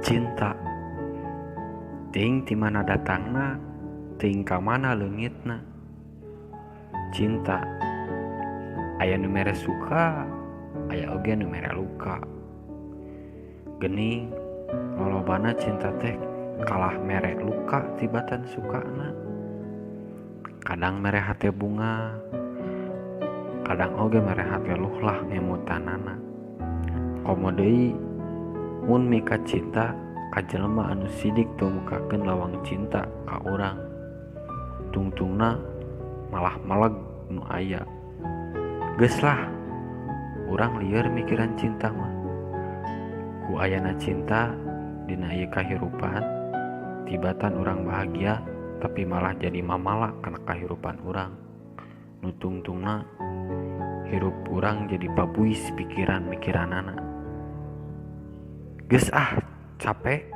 Cinta teuing ti mana datangna, teuing ka mana leungitna. Cinta aya nu mere suka, aya oge nu mere luka. Geuning lolobana cinta teh kalah mere luka tibatan sukana. Kadang mere hate bunga, kadang oge mere hate luhlah ngemutanana. Komo deui mun mika cinta ka jelema anu sidik teu mukakeun lawang cinta ka urang. Tungtungna malah meleg nu aya. Geus lah, urang lieur mikiran cinta mah. Ku ayana cinta dina ieu kahirupan, tibatan urang bahagia tapi malah jadi mamala kana kahirupan urang. Nu tungtungna hirup urang jadi pabuis pikiran-mikiranana. Geus ah, capek.